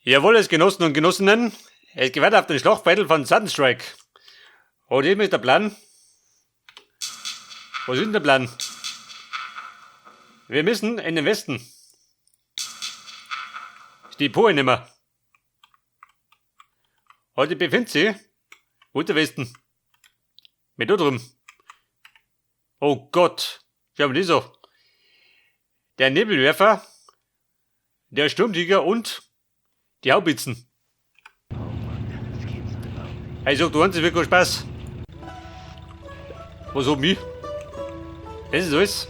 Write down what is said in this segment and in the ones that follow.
Jawohl, es Genossen und Genossinnen, es geht weiter auf den Schlachtfeld von Sunstrike. Und eben ist der Plan. Was ist denn der Plan? Wir müssen in den Westen. Ist die Polen nimmer. Heute befindet sich wo ist der Westen? Mit da drüben. Oh Gott, schau mal das an. Der Nebelwerfer, der Sturmtiger und die Haubitzen. Hey, sag du, es wird kein Spaß. Was hab ich? Das ist alles.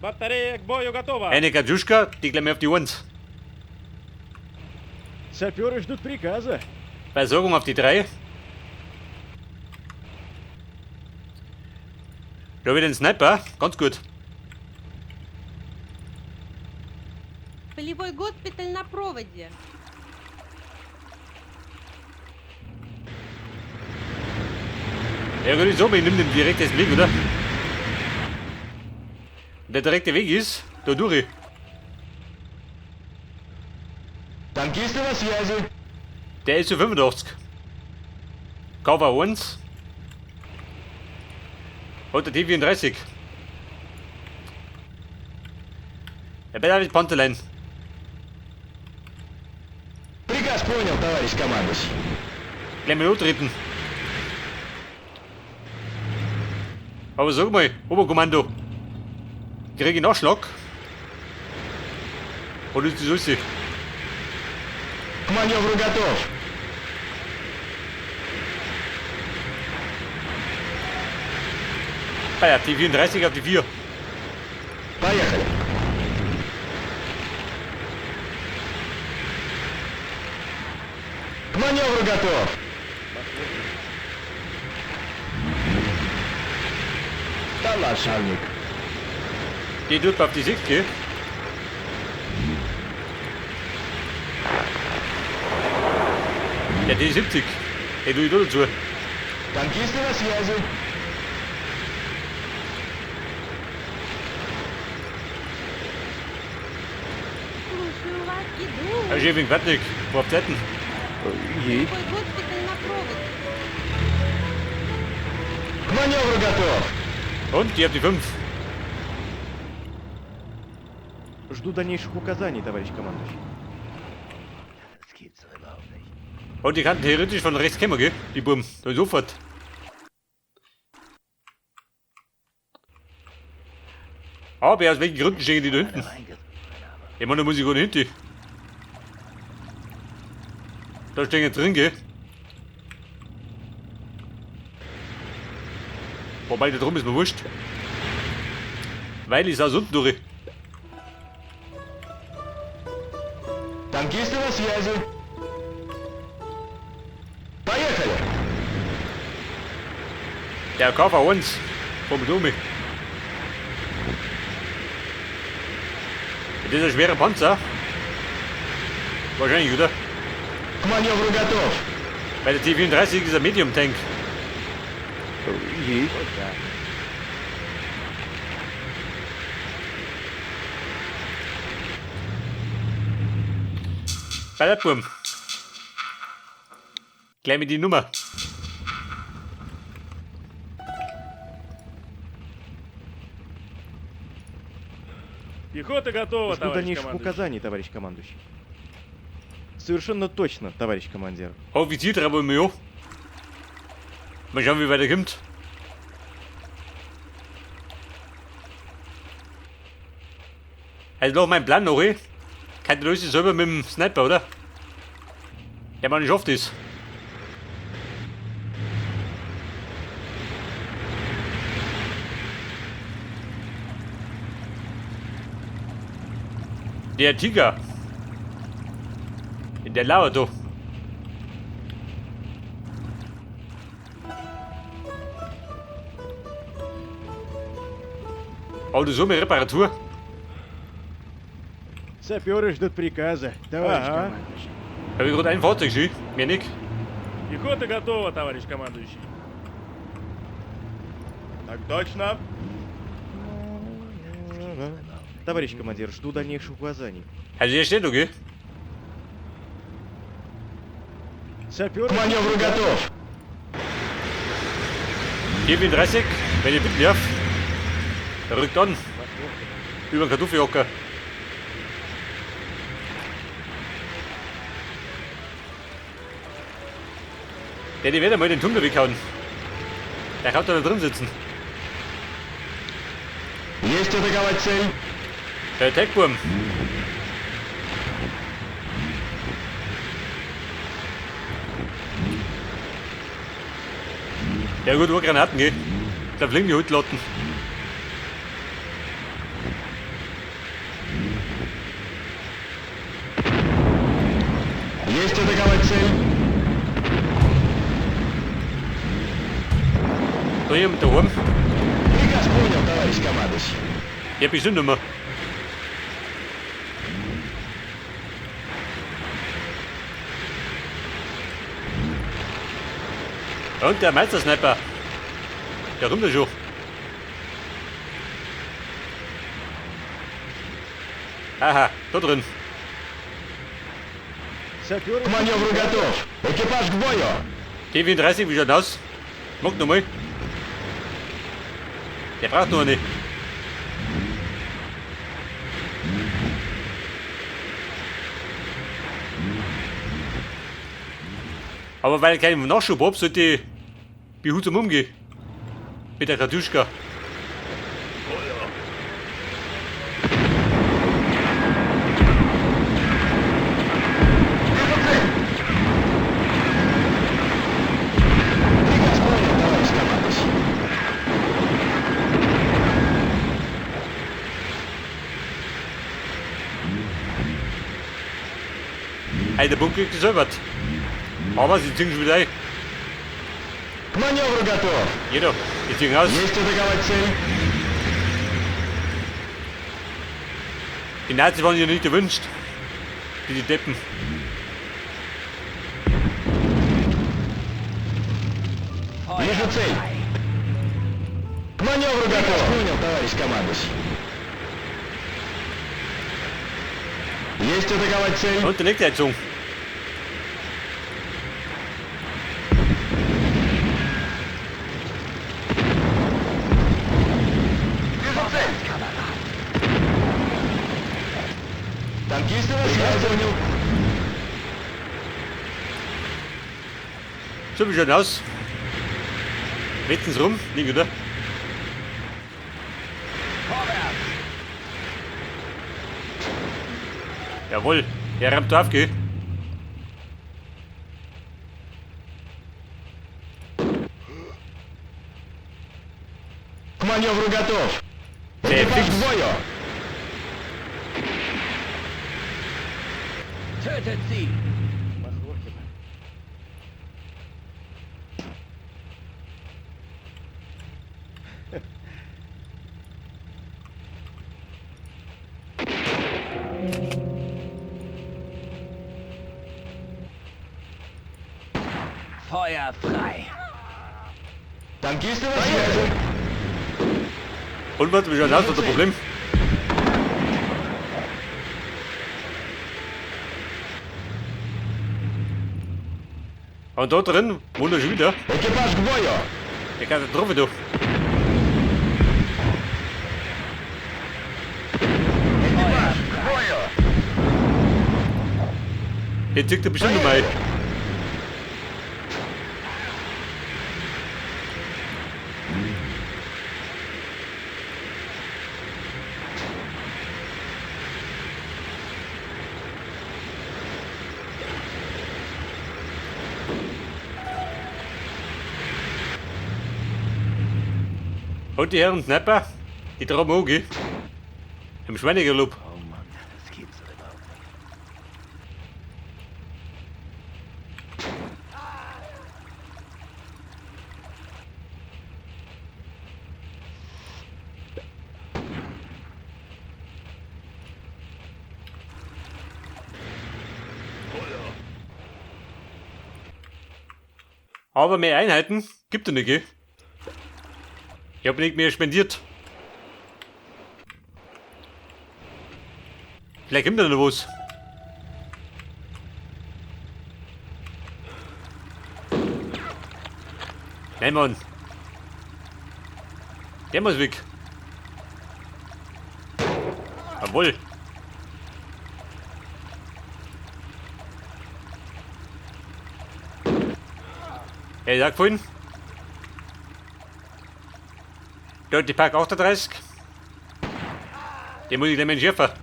Батарея к бою готова. Eine Katjuschka, die gleich mal auf die 1. Саперы ждут приказа. Versorgung auf die 3. Da wieder ein Sniper, ganz gut. Полевой госпиталь на проводе. Ja gut, ich sag mal, ich nehm den direktesten Weg, oder? Und der direkte Weg ist, da durch. Танкисты на связи. Der ist zu 85. KV1. Und der T34. Der Bella ist Panzerlein. Приказ понял, товарищ командующий. Gleich mal antreten. Aber sag mal, Oberkommando. Krieg ich Nachschlag? Oder ist das alles? К маневру готов. Ah ja, T34 auf die 4. Поехали. К маневру готов. Талашавник. Die tut auf die 6, gell? Der T70. Den tue ich da dazu. Танкисты на связи. Слушаю вас, иду. Herr Chef, ich bin fertig. Wo auf Zeiten? Есть. Полевой госпиталь на проводе. К маневру готов. Und die auf die 5. Жду дальнейших указаний, товарищ командующий. Und die kann theoretisch von rechts kommen, gell? Die Buben. Da sofort. Aber aus welchen Gründen stehen die da hinten? Ich meine, da muss ich gar nicht hin. Da stehen die drin, gell? Wobei, da drum ist mir wurscht. Weil ich aus unten durch. Танкисты на связи. Поехали. Der KV1 vom Dome. Das ist ein schwerer Panzer. Wahrscheinlich, oder? К маневру готов. Weil der T34 ist ein Medium Tank. Есть. Bei der Burm. Gleich mit die Nummer. Пехота готова, Жду товарищ дальнейших командующий. указаний, товарищ командующий. Совершенно точно, товарищ командир. Offizier treiben wir an. Mal schauen, wie weit er kommt. Also noch mein Plan noch, eh? Kann der alles selber mit dem Sniper, oder? Der Mann schafft es. Der Tiger. In der lauert da. Auto so mit Reparatur. Саперы ждут приказа, товарищ Ага. командующий. Habe ich gerade ein Fahrzeug gesehen? Mehr nicht. Пехота готова, товарищ командующий. Так точно. Товарищ командир, жду дальнейших указаний. Also hier steht, okay? Саперы... К маневру готов! T34, wenn ich bitten darf, rückt an. Über den Kartoffelhocker. Der, die wird einmal den Turm da weghauen. Der kann da drin sitzen. Есть атаковать цель! Der Techburm. Ja gut, nur Granaten, gell? Da fliegen die Hutlotten. Есть атаковать цель! Da hier mit der Wurm. Приказ понял, товарищ командующий. Ja, bestimmt nicht mehr. Und der Meistersniper. Der kommt ja schon. Aha, da drin. Саперы... К маневру готов! Экипаж к бою! T34, wie schaut aus? Mag nochmal. Der braucht noch eine. Aber weil ich keinen Nachschub hab, sollte ich behutsam umgehen. Mit der Kartuschka. Приказ понял, товарищ командующий. Hey, der Bunker ist gesäubert. Aber sie ziehen schon wieder ein. К маневру готов! Jeder, die ziehen aus. Есть атаковать цель! Die Nazis waren ja nicht erwünscht. Die Deppen. Вижу цель! К маневру готов! Понял, товарищ командующий. Есть атаковать цель! Und die Elektroheizung. Танкисты на связи! Понял. So, wie schaut aus? Wetten's rum? Nicht, oder? Jawohl, er rammt drauf, gell? К маневру готов! Der Экипаж fix. к бою! Махоркина. Feuer frei. Танкисты на связи! Und warte, wie schaut aus? Was ist das Problem? Und dort drin, wohnt er schon wieder. Экипаж к бою! Der Katastrophe, du. Экипаж к бою! Den zieht er bestimmt nochmal. Und die Herren Snapper, die trauen auch, gell? Im Schweinegalopp. Oh Mann, das gibt's doch überhaupt nicht. Aber mehr Einheiten gibt es nicht, gell? Ich hab nicht mehr spendiert. Vielleicht kommt da noch was. Nein, Mann. Der muss weg. Jawohl. Er sagt vorhin. Dort die Park 38. Den muss ich gleich mit dem Schärfer.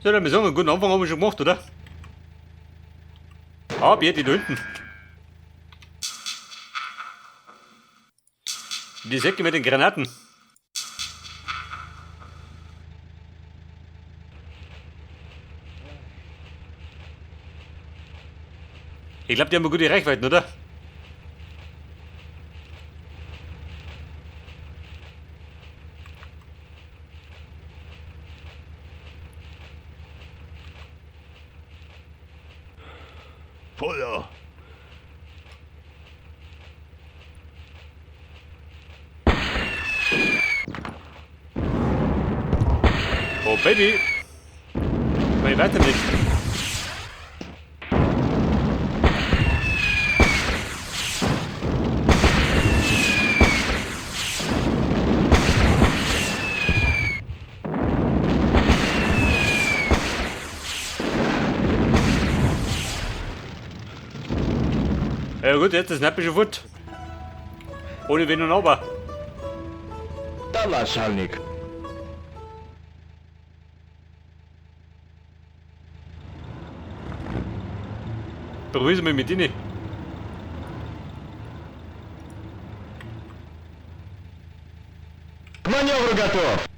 So, dann wir sagen, einen guten Anfang haben wir schon gemacht, oder? Ah, die da hinten. Die Säcke mit den Granaten. Ich glaube, die haben eine gute Reichweite, oder? Feuer! Oh, Baby. Komm ich weiter mit. Ja gut, jetzt ist Sniper schon fort. Ohne Wenn und Aber. Да, начальник. Begrüße mich mit denen. К маневру готов!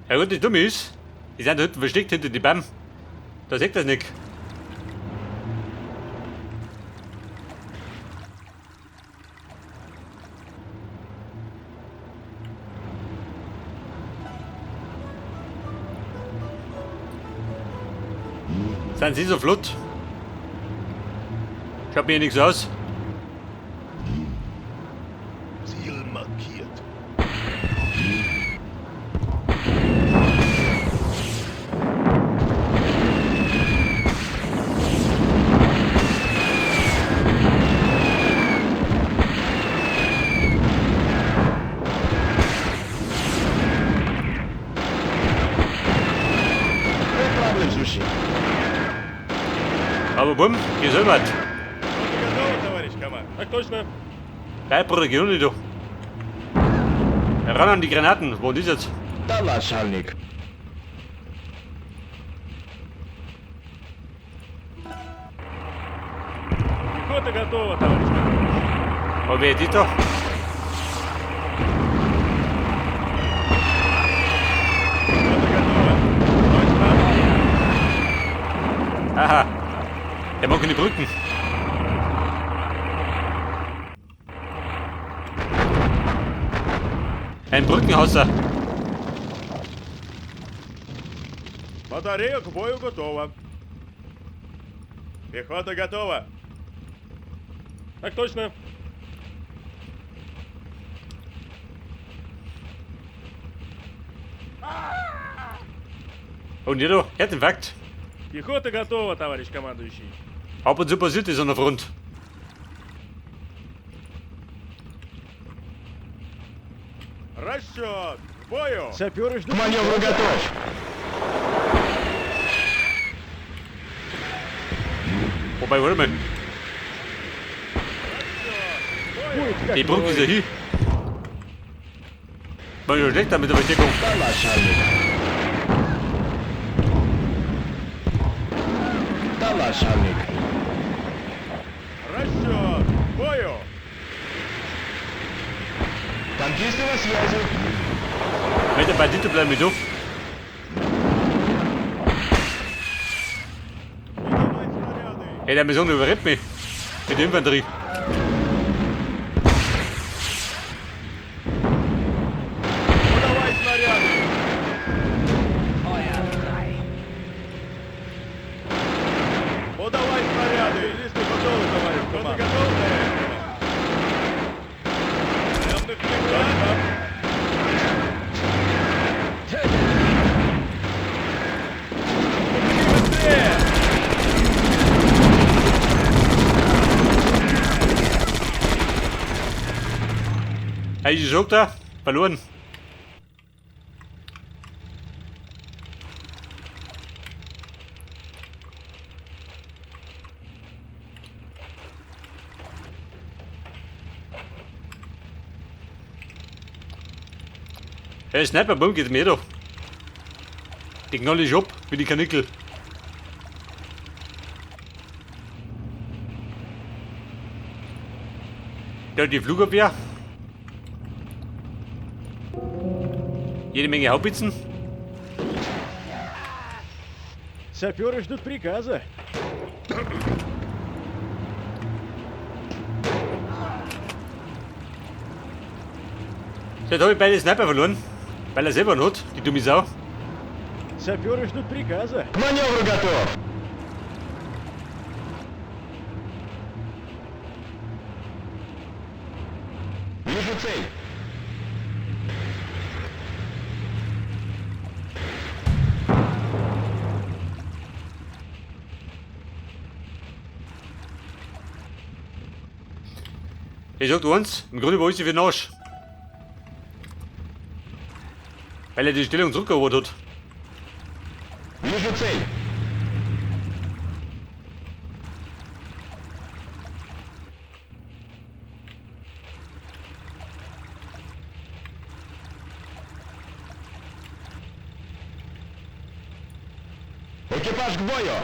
Ja gut, das Dumme ist, die sind da hinten versteckt hinter die Bäumen. Da seht das nicht. Sind sie so flott? Schaut mir hier nichts aus. Ziel markiert. Проблем, Aber bumm, gesäubert. Готово, товарищ командир. Так точно. Geil, Bruder, geh nicht, du. Ran an die Granaten. Wo ist jetzt? Да, начальник. Пехота готова, товарищ командир. Aber wer ist die da? Пехота готова. Точно. Aha. Der mag keine Brücken. Ein Brückenhasser. Батарея к бою готова. Пехота готова. Так точно. Und ihr da, Herzinfarkt. Пехота готова, товарищ командующий. Ab und zu passiert das an der Front. Расчет! К бою! Саперы К ждут. маневру готов! Wobei, warte mal. Будет, как Die Brücke ist ja hier. War ja schlecht da mit der Versteckung. Да, начальник. Да, начальник. Расчет! К бою! Танкисты на связи. Mit der Bandite bleiben wir doof. Подавать снаряды! Ey, der Mission überrennt mich. Mit der Infanterie. Hey, ich sag da, verloren. Hey, Sniper, bumm, geht mir doch. Die knoll ich ab, wie die Kanickel. Ja, die Flugabwehr. Jede Menge Haubitzen. Саперы ждут приказа. So, jetzt habe ich beide Sniper verloren. Weil er selber einen hat, die dumme Sau. Саперы ждут приказа. К маневру готов! Вижу цель. Ich sag dir eins, im Grunde war ich sie für den Arsch. Weil er die Stellung zurückerobert hat. Вижу цель. Экипаж к бою!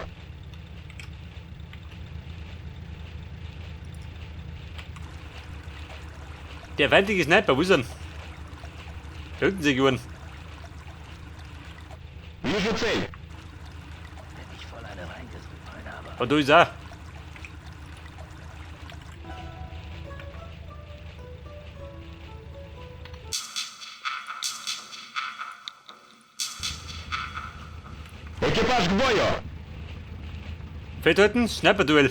Der feindliche Sniper, wo ist er denn? Da hinten sehe ich einen. Вижу цель. Wenn ich voll eine reingesucht habe. Und da ist er. Экипаж к бою! Feldhalten, Sniper-Duell.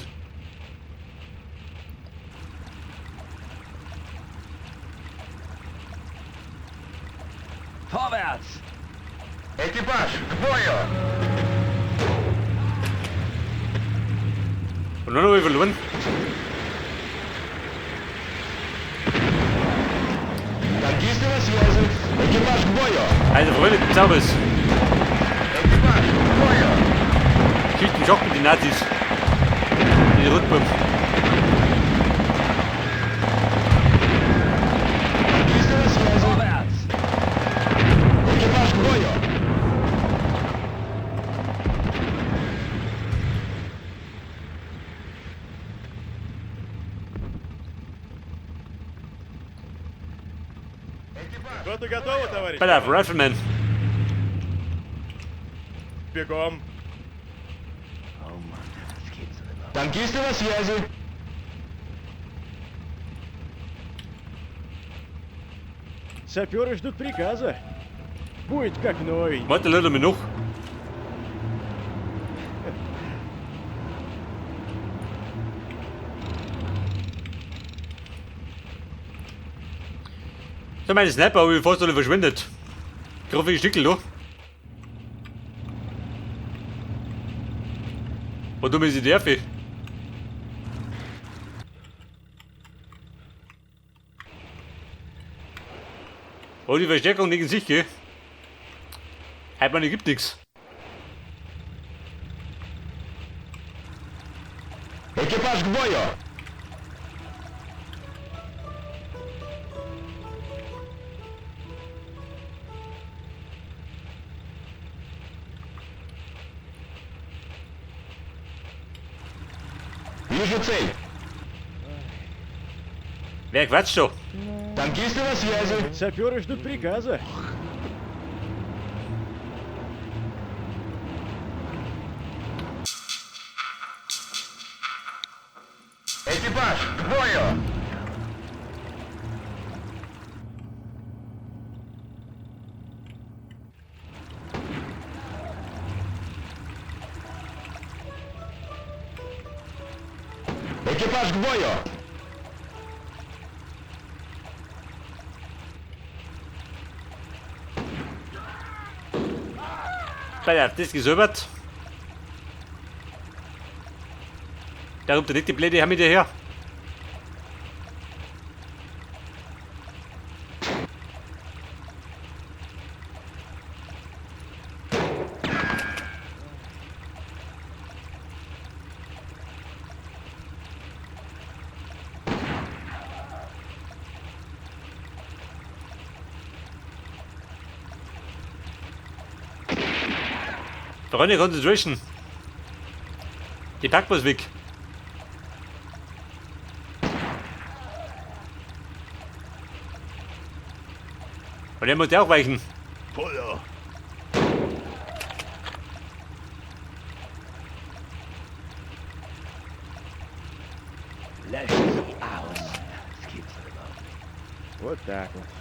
Vorwärts! Экипаж к бою! Und dann habe ich verloren. Танкисты на связи! Экипаж к бою! Also Freunde, Servus. Экипаж к бою! Schießt im Schock mit den Nazis. Die Rückbomben. Танкисты на связи! Vorwärts! Экипаж к бою! Пехота готова, товарищ. Pass auf, Rifleman. Бегом. Oh Mann, das geht so überhaupt. Танкисты на связи! Саперы ждут приказа. Будет как новенький. Warte, lass mich noch. So, meine Sniper habe ich fast alle verschwendet. Gerade wie Stickel, da. Und dumm ist die Nerve. Oh, die Verstärkung nicht in sich, gell? Halt man, gibt nix. Экипаж к бою! Вижу цель. Wer quatscht da? Танкисты на связи. Саперы ждут приказа. Экипаж, к бою! Экипаж к бою! Pass auf, das gesäubert. Da kommt der nicht die blöde Herr mit dir her. Freunde, Concentration. Die packen wir's weg. Und der muss ja auch weichen. Feuer! Lösche sie aus. Das gibt's doch überhaupt nicht. Вот так вот.